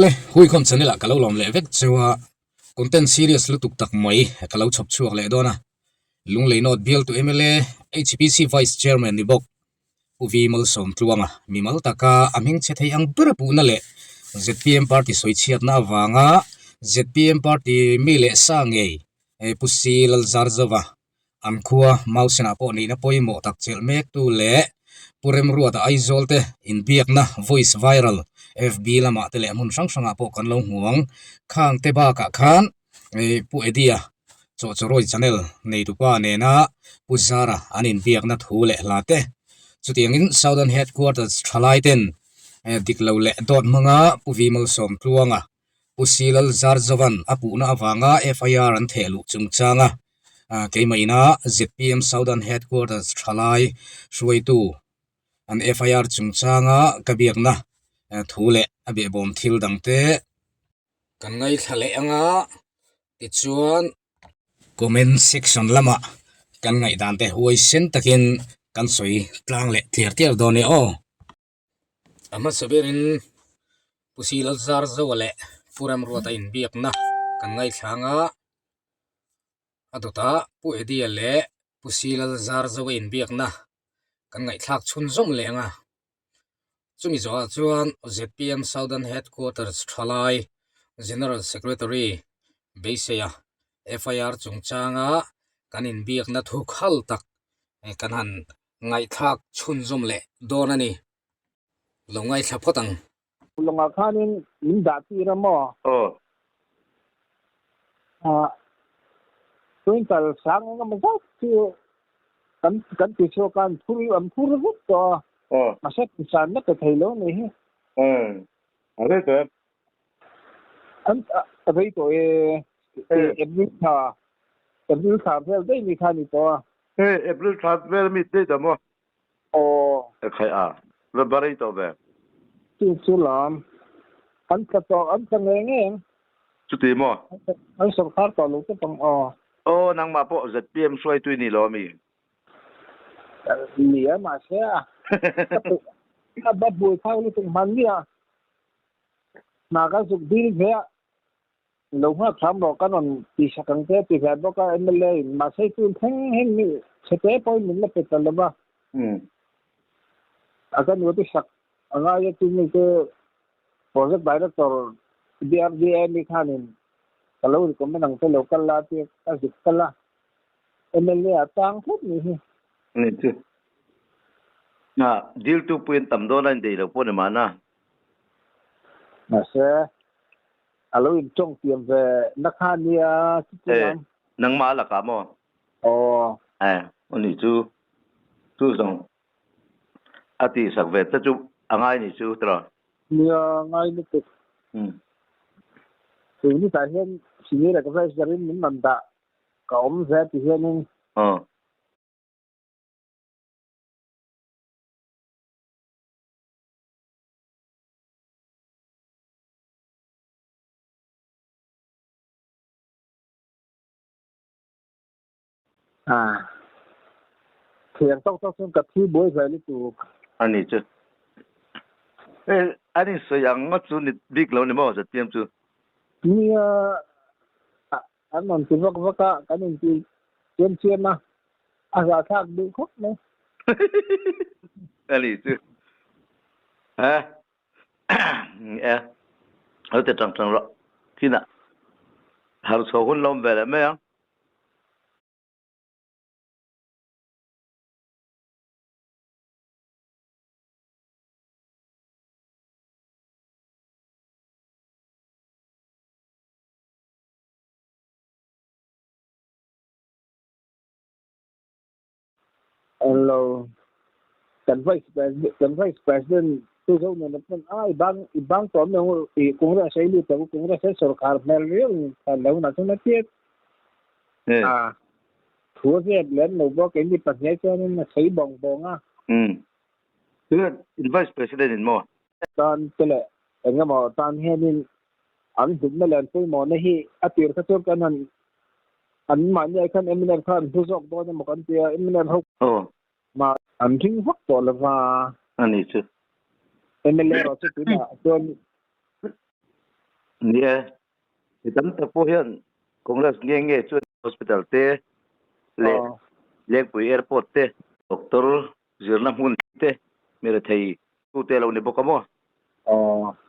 Awle, Huikhawm channel ah ka lo lawm leh vek cheu a, content serious lutuk tak mai ka lo chhawp chhuak leh dawn a. Lunglei North bialtu mla, HPC Vice Chairman ni bawk Pu Vi Malsawmtluanga mimal taka a hmingchhe thei ang ber puhna leh zpm party sawichhiatna avanga zpm party mi leh sa ngei Pu Si Lalzarzova An khua Mausenah pawh nihna pawimawh tak chelh mektu leh Pu Remruata Aizawl te inbiakna voice viral FB lamah te leh hmun hrang hrangah pawh kan lo hmu ang. Khang te bakah khan Pu Eddie-a Chawhchawrawi channel neitupa nena Pu Zara an inbiakna thu leh hla te chutiangin Southern Headquarters thalai ten dik lo leh dawt hmanga Pu Vi Malsawmtluanga Pu Silal Zarzovan a puhna avanga FIR an theh luh chungchanga keimah ina zpm Southern Headquarters thalai hruaitu an FIR chungchanga ka biakna thu leh a behbawm thil dangte kan ngaithla leh anga tichuan comment section lamah kan ngaihdan te huaisen takin kan sawi tlang leh tliar tliar dawn e aw. A hmasa berin Pu Silalzarzoa leh Pu Ramruata inbiakna kan ngaithlang a, a dawtah Pu Eddie-a leh Pu Silalzarzoa inbiakna kan ngaihthlak chhunzawm leh ang a. Chumi zawhah chuan zpm Southern Headquarters thalai General Secretary beiseia FIR chungchanga kan inbiakna thu khal tak kan han Ngaihthlak chhunzawm leh dawn a ni. Lo ngaithla phawt ang. Lawngah khanin min dah tir a maw? Aw. Ah, quintal sang eng emaw zat chu kan kan ti chhuak a, an phur an phur vek tawh a. Aw. Mahse san na pe thei lo a nih hi. Umm, a rei tawh em? An a rei tawh e. April thla April thla vel daih ni kha a ni tawh a. Hei April thla vel mi daih ta maw? Aw. Khai a, va va rei tawh ve. Chu chu lam an tla tawh an tla ngei ngei ang. Chuti maw? An sawrkar tawh lo tawp ang aw. Aw nangmah pawh zpm hruaitu i ni lo ami? Nia mahse a a ba buai thau lutuk hman nia. Hna kan zuk dil ve a, lo nghak hram rawh kan rawn ti sak ang che a ti ve bawk a mla in mahse tun thleng heng mi chhete pawhin min la pe ta lo va. A ka nu te sak a ngai a chumi chu project director DRDA mi khanin ka lo recommend ang che lo kal la a tia ka zuk kal a mla a tang tlat ni hi. Ni chu. Dil tu puiin tam dawn a indeih lo pawh ni mahna. Mahse, a lo intawng tiam ve na kha nia chuti Eh, lam. nangmah a lakah maw? Aw. Eh, anih chu, chu zawng a tihsak ve te chu a ngai nih chu tiraw? Nia, ngai lutuk. Um. Chu nitah hian senior adviser in min man dah ka awm ve ti hianin. Aw. À, thiang tawk tawk chuan ka thi buai ve lutuk. A ni chu. E, an insawi ang ngawt chu ni bik lo ni maw ZPM chu? Nia, an rawn ti vak vak a, kan inti chiam chiam a, a zahthlak duh khawp mai. A ni chu. Ha? E, lo ti tang tang rawh. Kinah har chho hun lo awm ve leh mai ang. Hello. Kan vice president kan vice president tu zo nen pawn a i bang i bang tawh mai ang i Congress a i lut ang Congress a sorkar hmel riau in khan lo na chuan a tiat a thu a zep lem lo bawk keini pahnih chuanin a sawi bawng bawng a. Um. Vice president in maw? Tan te leh engemaw tan hianin an hlutna leh an pawimawhna hi a tir kha chuan kan han an mahni ai khan mnf kha an hlu zawk dawn emaw kan ti a, mnf ho mah an ring vak tawh lova. A ni chu. Mla erawh chu tunah chuan Ni e, mi tam tak pawh hian Congress nge nge chuan Hospital te leh Lengpui Airport te, Doctor zirna hmun te, mi rethei tute a lo ni bawk a maw?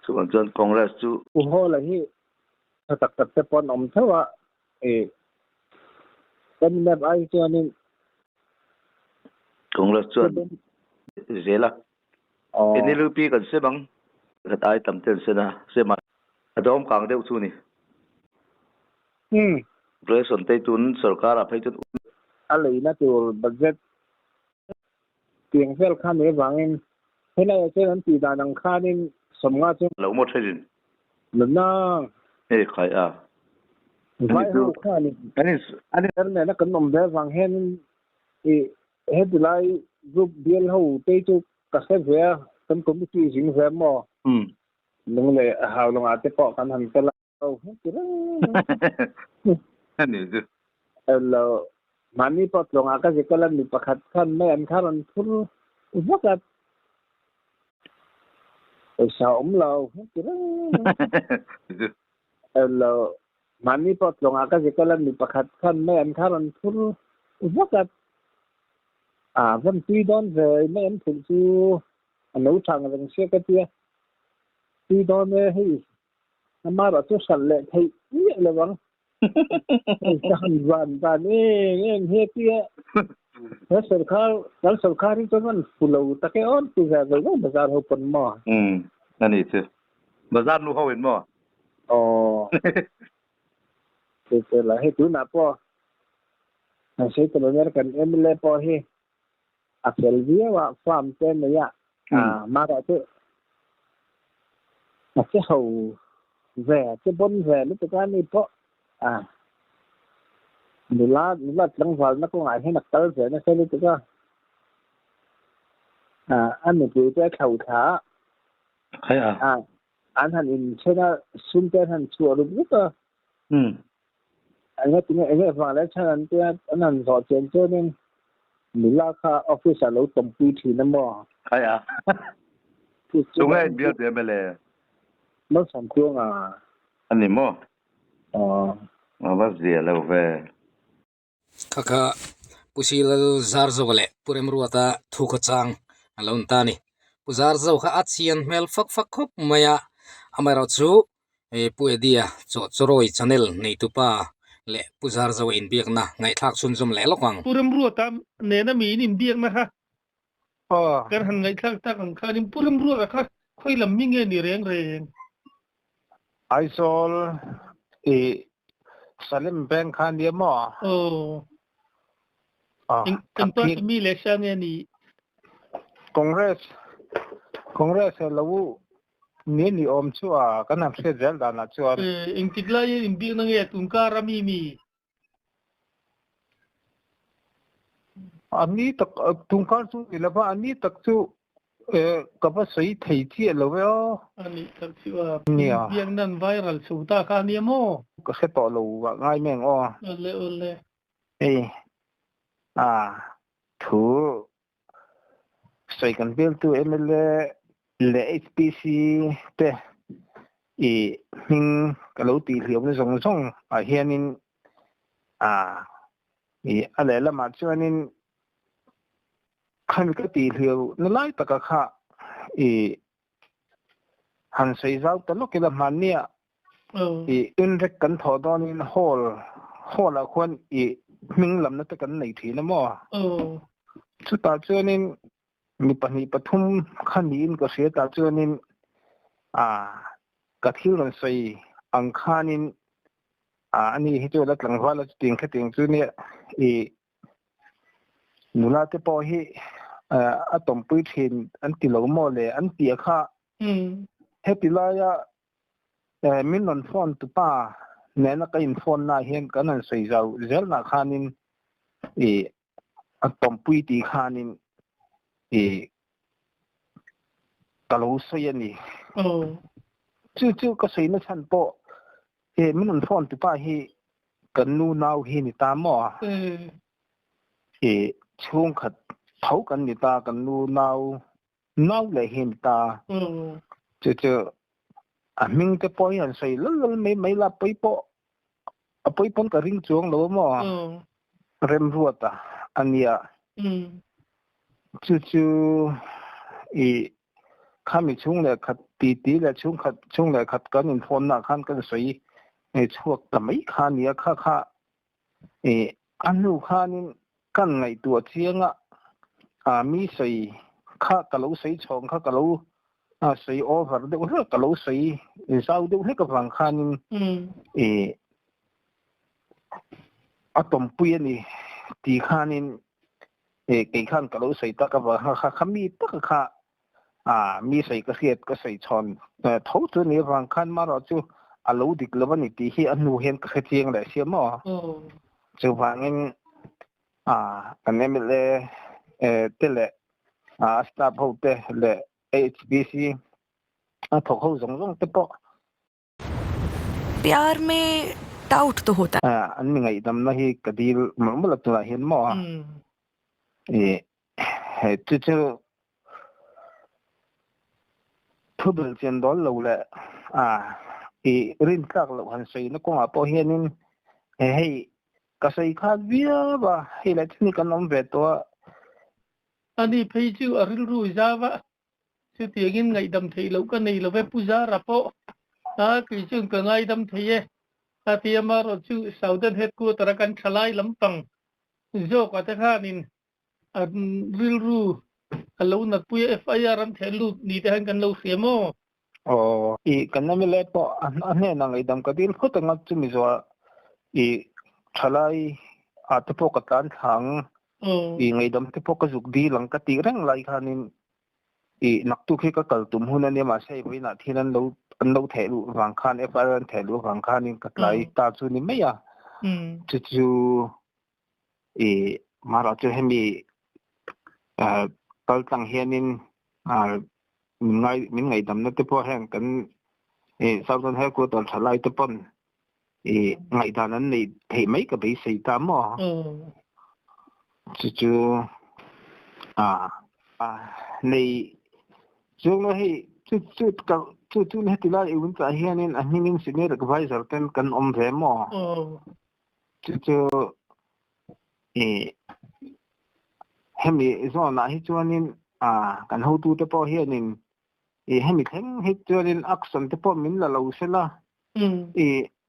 Chuvang chuan Congress chu. Pu Hawla hi tha tak tak te pawh an awm theuh a, i mnf ai chuanin. Congress chuan zel a, NLUP kan sem ang. Khat ai tam ten sen a, sem a. A dawm kang deuh chu ni. Grayson te tun sorkar ah phei chuan. A leina tur budget tiang vel kha ni avangin helaiah chuan an tih dan ang khanin sawmnga chu. Lo maw thenin. Nunna. Hei khai a. Vai ho khanin. An in. Nena kan awm ve avang hianin i heti lai group bial ho te chu ka hre ve a, kan committee zing ve maw? Lung leh hau lungah te pawh kan han tel a. Lo mahni pawh tlawngah ka zikal a mi pakhat khan mai an kha rawn phur vak a pawisa awm lo lo mahni pawh tlawngah ka zikal a mi pakhat khan mai an kha rawn phur vak a a van tui dawn ve mai an phurh chu a no thang reng sia ka tia tui dawn e hei Amarawh chu hralh leh theih miah lo ang. Hei ka han van dan eng eng he tia he sorkar kan sorkar hi chuan an fu lo tak e awn ti ve ve ve bazar ho pawn maw? Umm a ni chu. Bazar nu ho in maw? Aw. Chu chu la hei tunah pawh kan sawi ta lo nia kan mla pawh hi a fel viau a farm te nei a amarawh chu a che ho ve a che bawn ve lutuk a ni pawh a nula nula tlangval na kawngah hian a kal ve nasa lutuk a a nupui te a thlo thla a an han inthen a sum te an han chhuah rup rup a. Enge tinge enge vang leh chhan an tia an han zawh chian chuanin nula kha office ah lo tawmpui thin a maw? Khai a. Tunge in bial ve mele? Malsawm Tluanga. A ni maw? Aw. A va zia lo ve. Kha kha Pu Silal Zarzo leh Pu Remruata thu kha chang a lo ni ta a ni. Pu Zarzo kha a chian hmel fak fak khawp mai a, amaherawhchu Pu Eddie-a Chawhchawrawi channel neitupa leh Pu Zarzo-a inbiakna ngaihthlak chhunzawm leh lawk ang. Pu Remruata nena miin inbiakna kha kan han ngaihthlak tak ang khanin Pu Remruata kha khawi lam mi nge ni reng reng? Aizawl i Salem Bank kha nia maw? Aw. Eng eng party mi leh sia nge ni? Congress Congress lo ni ni awm chu a kan han hriat zel danah chuan. Engtik laiin inbiakna nge tunkar a mi mi? A ni tak tungkar chu ni lova a ni tak chu ka va sawi thei chiah lo e aw. A nih tak chu a biak nan viral chho ta kha a nia maw? Ka hre tawh lo vah ngai meng aw. Awle awle. Hei a thu sawi kan bialtu mla leh HPC te i hming ka lo tih hliamna zawng zawng ah hianin i a lehlamah chuanin khami ka tih hliamna lai taka kha i han sawi zau ta lawk ila hmannia i inrek kan thawh dawnin hall hall ah khuan i hming lamna te kan nei thin a maw? Chutah chuanin Mi pahnih pathum kha niin ka hria tah chuanin ka thil rawn sawi ang khanin ani hi chu la tlangval a chutiang khatiang chu nia i nula te pawh hi a tawmpui thin an ti lo maw le an tih kha heti laia min rawn phone tupa nena ka in phone na hian kan han sawi zau zel nah khanin i a tawmpui tih khanin i ka lo sawi a ni. Chu chu ka sawi na chhan pawh he min rawn phone tupa hi kan nu nau hi ni ta maw? I chhungkhat tho kan ni ta kan nu nau nau leh hi ni ta. Chu chu. A hming te pawh hi han sawi lal lal mai mai la pawi pawh a pawi pawn ka ring chuang lo a maw? Remruata a nia. Chu chu i khami chhung leh khat ti ti leh chhung khat chhung leh khat kan inphone na khan kan sawi chhuak ta mai kha a nia kha kha i a hnu khanin kan ngaihtuah chiang a a mi sawi kha ka lo sawi chhawng kha ka lo sawi over deuh hlek ka lo sawi zau deuh hlek avang khanin i a tawmpui a ni ti khanin kei khan ka lo sawi tak avang kha kha mi taka kha a mi sawi ka hriat ka sawi chhawn tho chu ni avang khan marawh chu a lo dik lo a ni tih hi a hnu hian ka hre chiang leh sia maw chuvangin a kan MLA te leh a staff ho te leh HPC a thawk ho zawng zawng te pawh Pyar mein doubt to hota hai. An mi ngaihdamna hi ka dil mawlh mawlh a tunah hian maw i he chu chu thu belh chian dawl lo leh a i rin tlak loh han sawi na kawngah pawh hianin hei ka sawi khat viau a hei leh thil hi kan awm ve tawh a. Ani phei chu a rilru zau a Chutiangin ngaihdam theih loh ka nei lo ve Pu Zara pawh a kei chuan ka ngaidam thei e. A ti a marawh chu Southern Headquarter a kan thalai lampang zawk ah te khanin an rilru a lo natpui a FIR an theh lut ni te khan kan lo hria maw? Aw i kan MLA pawh a hnenah ngaihdam ka dil phawt anga chumi zawhah i thalai ah te pawh ka tlan thla ang i ngaihdam te pawh ka zuk dil ang ka tih reng lai khanin I naktuk hi ka kal tum hun a nia mahse hei vawiinah thil an lo an lo theh luh vang khan FIR an theh luh vang khanin ka tlai ta chu ni mai a. Chu chu i mara chu hemi kal tlang hianin min ngai min ngaihdamna te pawh heng kan i Southern Headquarter thalai te pawn i ngaihdan an neih theih mai ka beisei ta maw? Chu chu a nei chuang lo hei chu chu ka chu chu heti lai i win tah hianin a hmingin senior advisor ten kan awm ve maw? Chu chu i hemi zawnah hi chuanin a kan hotute pawh hianin i hemi thleng hi chuanin action te pawh min la lo sela I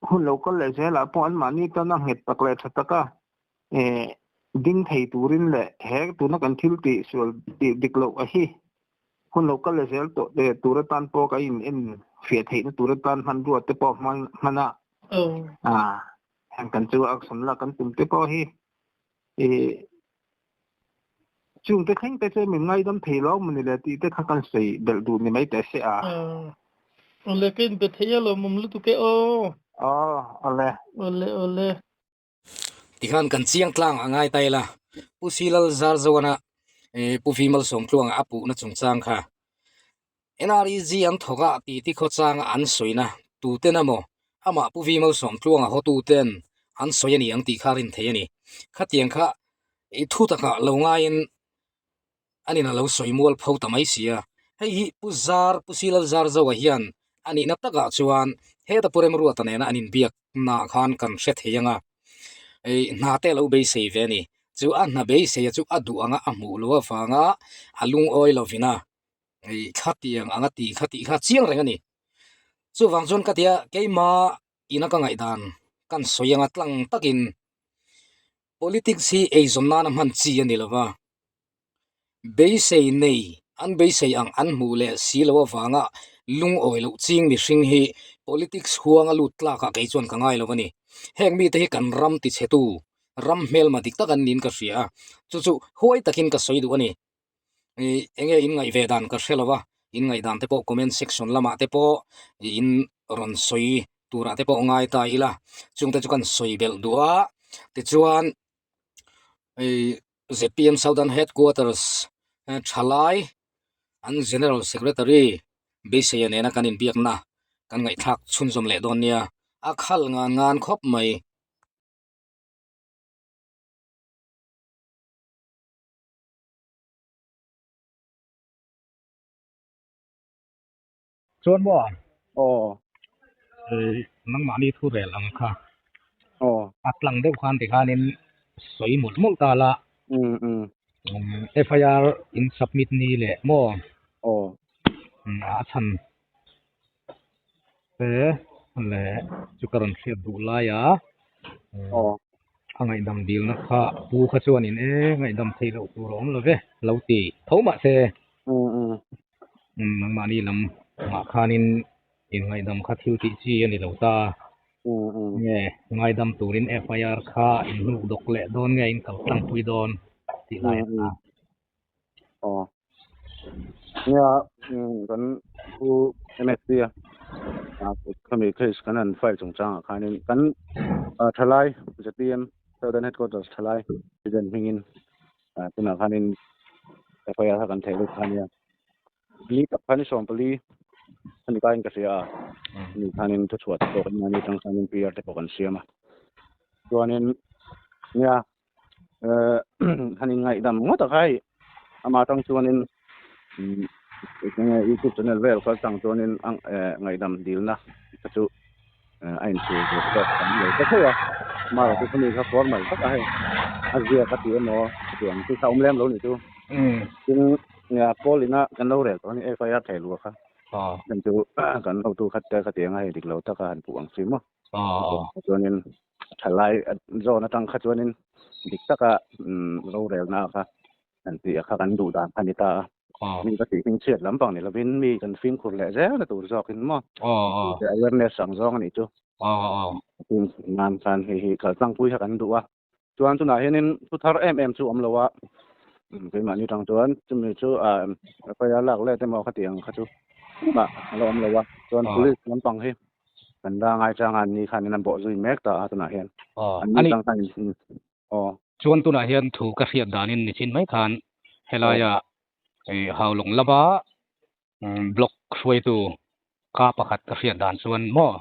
hun lo kal leh zelah pawh anmahni tana nghet tak leh tha taka ding thei turin leh he tuna kan thil tih sual tih dik loh a hi hun lo kal leh zel tawh tur atan pawh ka in en fiah theihna tur atan hmanrua te pawh hman a heng kan chu action lak kan tum te pawh hi i Chung te thleng te chu min ngaidam thei lo mawni le tih te kha kan sawi belh duh ni mai teh se a. Awle ka inbe thei alawm awm lutuk e aw. Aw awle. Awle awle. Tikhan kan chiang tlang a ngai ta ila Pu Silal Zarzoana Pu Vimal Sawmtluanga a puhna chungchang kha NREG an thawk a ti ti khawchanga an sawina tuten emaw amah Pu Vi Malsawmtluanga hawtuten an sawi a ni ang tih kha a rin thei a ni. Khatiang kha i thu takah lo ngaiin an in a lo sawi mual pho ta mai si a. Hei hi Pu Zar, Pu Silal Zarzoa hian a nihna takah chuan heta Pu Remruata nena an inbiaknaah khan kan hre thei ang a, hna te a lo beisei ve a ni. Chu a hna beiseia chu a duh anga a hmuh loh avanga a lungawi lovin a. Hei khatiang anga tih kha tih kha chiang reng a ni. Chuvang chuan ka tia keima ina ka ngaihdan kan sawi anga tlang takin politics hi eizawn nana hman chi a ni lova, beisei nei an beisei ang an hmuh leh si loh avanga lungawi loh ching mihring hi politics huanga lut tlakah kei chuan ka ngai lo a ni. Heng mite hi kan ram tichhetu, ram hmelma dik tak an niin ka hria a, chu chu huai takin ka sawi duh a ni. Ih enge in ngaih ve dan ka hre lo a in ngaih dan te pawh comment section lamah te pawh ih in rawn sawi turah te pawh ngai ta ila chung te chu kan sawi belh duh a tichuan ih zpm southern headquarters thalai an general secretary beiseia nena kan inbiakna kan ngaihthlak chhunzawm leh dawn nia a khal ngan ngan khawp mai. Chuan maw? Aw. Nangmahni thu rel ang kha. Aw. A tlang deuh khan tikhanin sawi mawlh mawlh ta la. Um um. FIR in submit ni leh maw? Aw. A chhan te leh chu ka rawn hriat duh lai a. Aw. A ngaihdam dilna kha pu kha chuanin e ngaihdam theih loh tur a awm lo ve lo ti tho mahse. Um um. Nangmahni lam ah khanin in ngaihdam kha thil tih chi a ni lo ta. Nge ngaidam turin FIR kha in hnuk dawk leh dawn nge in kal tlangpui dawn tih lai a ta. Aw. Nia kan pu MSP a khami case kan han file chungchangah khanin kan thalai ZPM Southern Headquarters thalai president hmingin tunah khanin FIR kha kan theih lut kha nia. Ni tak khan i 14 a ni kaiin ka hria a, ni khanin thuchhuah te pawh kan mahni atang khanin PR te pawh kan siam a. Chuanin nia eh han inngaihdam ngawt a kha hei amah atang chuanin enge youtube channel vel kal tang chuanin ang eh ngaihdam dilna kha chu a inchhir ve tawk tam lo ta thei a, amaherawhchu chu mi kha formal tak a hei a ziak a ti emaw chutiang chu kha awm lem lo ni chu. Tin pawl ina kan lo rel tawh a ni FIR thei luah kha heng chu kan hotu khat te khatiang a hei dik lo taka han puh ang si maw. Chuanin thalai zawn atang kha chuanin dik taka rorelna kha han tih a kha kan duh dan kha ni ta a. Mi ka tih hmingchhiat lampang ni lovin mi kan fimkhur leh zel na tur zawkin maw awareness ang zawng a nih chu. Fimkhur nan khan hei hi kaltlangpui kha kan duh a. Chuan tunah hianin thu thar em em chu awm lo a, keimahni tang chuan chumi chu FIR lak let emaw kha tih ang kha chu engmah a lo awm lo a. Chuan police lampang hi kan la ngaichang a, anni khanin an bawh zui mek ta a tunah hian. Anni tang khan aw. Chuan tunah hian thu ka hriat danin nichin mai khan helaia Haulawng lama block hruaitu ka pakhat ka hriat dan chuan maw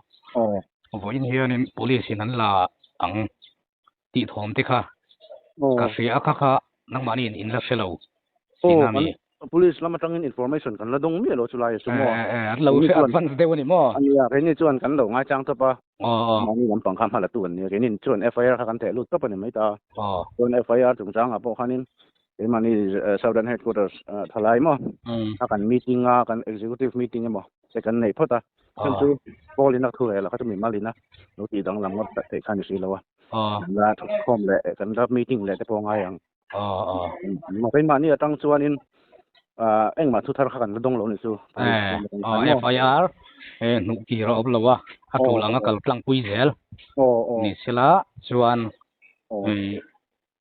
vawiin hianin police in an la ang tih thawm te kha ka hria a kha kha nangmahni in la hre lo tihna a mi. Police lam atangin information kan la dawng miah lo chulai a chu maw. An lo hre advance deuh a ni maw. Ania keini chuan kan lo ngaichang tawp a. Mahni lampang kha hma la tu an nia keini chuan FIR kha kan theh lut tawp a ni mai ta. Chuan FIR chungchangah pawh khanin keimahni Southern Headquarters thalai maw a kan meeting a kan executive meeting emaw te kan nei phawt a. Chuan chu pawl in a thu rel a kha chu mimal in a lo tih danglam ngawt theih kha a ni si lo a. Kan la thawkkhawm leh kan la meeting leh te pawh a ngai ang. Keimahni atang chuanin engmah thu thar kha kan la dawng lo ni chu. FIR hnuh kir a awm lo a, a tul anga kal tlangpui zel ni sela chuan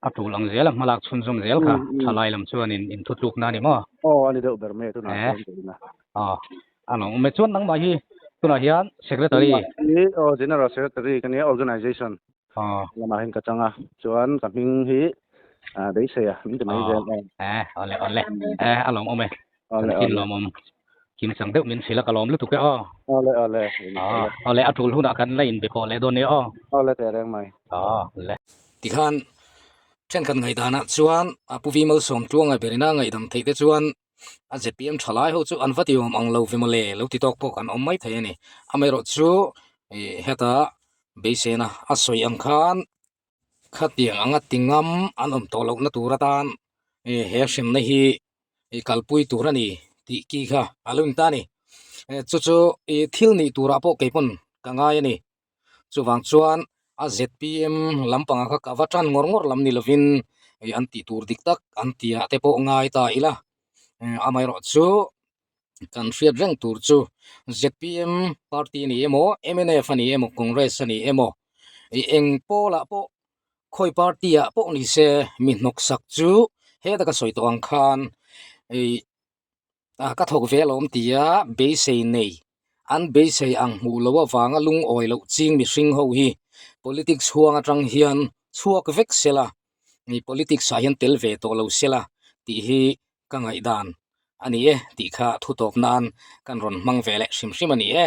a tul ang zel a hmalak chhunzawm zel kha thalai lam chuanin inthutlukna a ni maw? Aw a ni deuh ber mai a tunah chuan tihna. A lo awm e. Chuan nangmah hi tunah hian Secretary. Aw General Secretary ka nia Organization lamah hian ka chang a. Chuan ka hming hi beisei a min ti mai zel e. Eh awle awle eh a lawm awm e. Awle awle. Lawm awm. Kim chang deuh min hrilh a ka lawm lutuk e aw. Awle awle. Awle a tul hunah kan la inbe pawh leh dawn nia aw. Awle teh reng mai. Awle. Tikhan thenkhat ngaihdanah chuan a Pu V Malsawmtluanga berina ngaihdam theih te chuan A zpm tha lai ho chu an va ti awm ang lo ve mawle lo ti tawk pawh kan awm mai thei a ni. Amaherawh chu ih heta beisena a sawi ang khan khatiang anga ti ngam an awm tawh lohna tur atan ih he hremna hi ih kalpui tur a ni tih ki kha a lo in ta a ni. Chu chu ih thil nih turah pawh kei pawn ka ngai a ni. Chuvang chuan a zpm lampangah kha ka va tan ngawr ngawr lam ni lovin ih an tih tur dik tak an tih ah te pawh ngai ta ila amaherawh chu kan hriat reng tur chu zpm party a ni emaw mnf a ni emaw congress a ni emaw ih eng pawlah pawh khawi party ah pawh ni se mi hnawksak chu heta ka sawi tawh ang khan ih ka thawk ve alawm tia beisei nei an beisei ang hmuh loh avanga lungawi loh ching mihring ho hi politics huang atang hian chhuak vek sela ni politics ah hian tel ve tawh lo sela tih hi ka ngaihdan a ni e tih kha thu tawp nan kan rawn hmang ve leh hrim hrim a ni e.